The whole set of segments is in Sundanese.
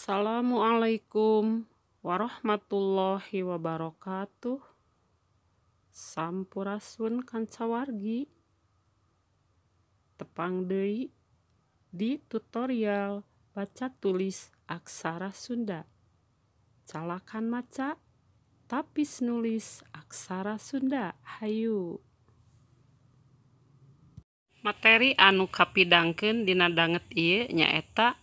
Assalamualaikum warahmatullahi wabarakatuh. Sampurasun kancawargi. Tepang deui di tutorial baca tulis aksara Sunda. Calakan maca tapis nulis aksara Sunda. Hayu. Materi anu kapidangkeun dina danget ieu nyaeta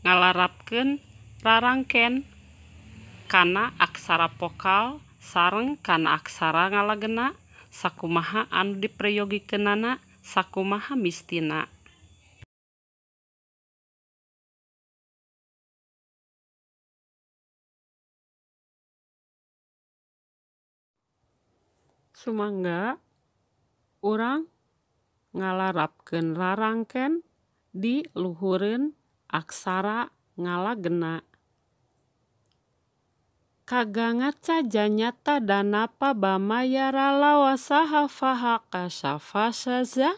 ngalarapkeun rarangken kana aksara vokal sareng kana aksara ngalagena sakumaha anu diprayogikeunana sakumaha mistina. Sumangga urang ngalarapkeun rarangken di luhureun aksara ngalagena. Kagangaca janyata danapa bamaya ralawa saha faha kasafa saza.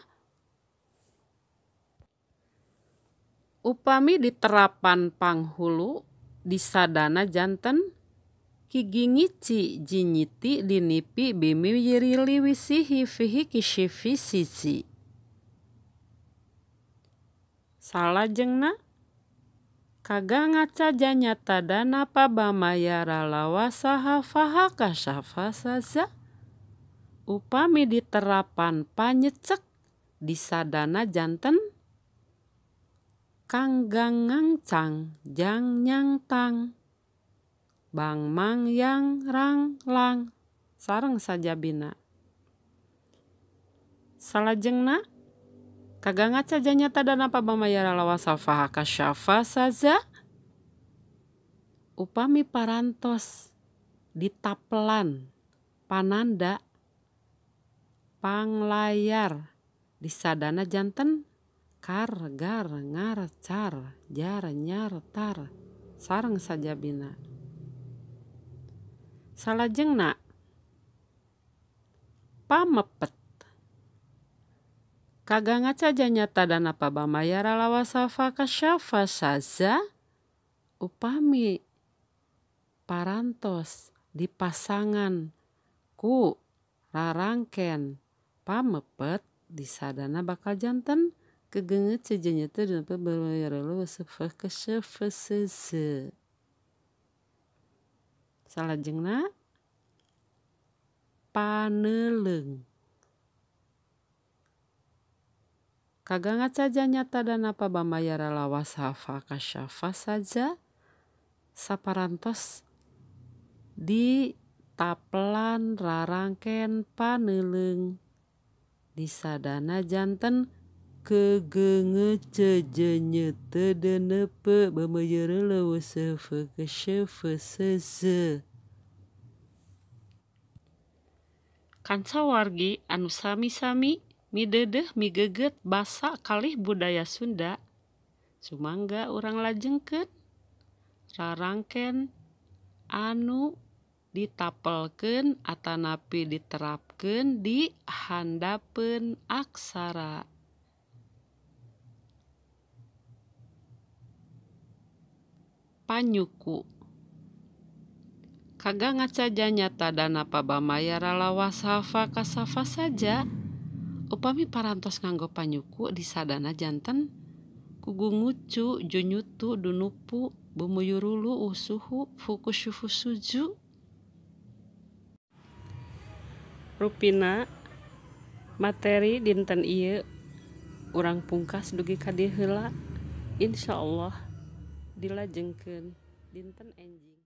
Upami diterapan panghulu disadana janten kigingici jinyiti dinipi bimi yirili wisihi fihi kishifi sisi. Salajengna kagangaca janyata danapa bamaya ralawa saha faha kasafa saza. Upami diterapan panyecek disadana janten kanggang ngangcang jang nyangtang bang mang yang rang lang sareng sajabina. Salajengna kagangaca janyata danapa bamaya ralawa safaha kasyafa saza. Upami parantos ditapelan pananda panglayar disadana janten kar gar ngar car jar nyar tar sareng sajabina. Salajengna pamepet kagangaca janyata danapa bamaya ralawa safa kasyafa saza. Upami parantos dipasangan ku rarangken pamepet disadana bakal janten kegenget janyata danapa bamaya ralawa safa kasyafa saza. Salajengna paneleung kagangaca janyata danapa bamaya ralawa safa kasyafa saza. Saparantos ditapelan rarangken paneleung disadana janten kegenget janyata danapa bamaya ralawa safa kasyafa saza. Kancawargi anu sami-sami midedeuh migeget basa kalih budaya Sunda, sumangga urang lajengkeun rarangken anu ditapelkeun atanapi diterapkeun di handapeun aksara. Panyuku kagangaca janyata danapa bamaya ralawa safa kasafa saja. Upami parantos nganggo panyuku disadana janten kugungucu junyutu dunupu bumuyurulu usuhu fukusyufu suju. Rupina materi dinten ieu urang pungkas dugi ka dieu heula. Insyaallah dilajengkeun dinten enjing.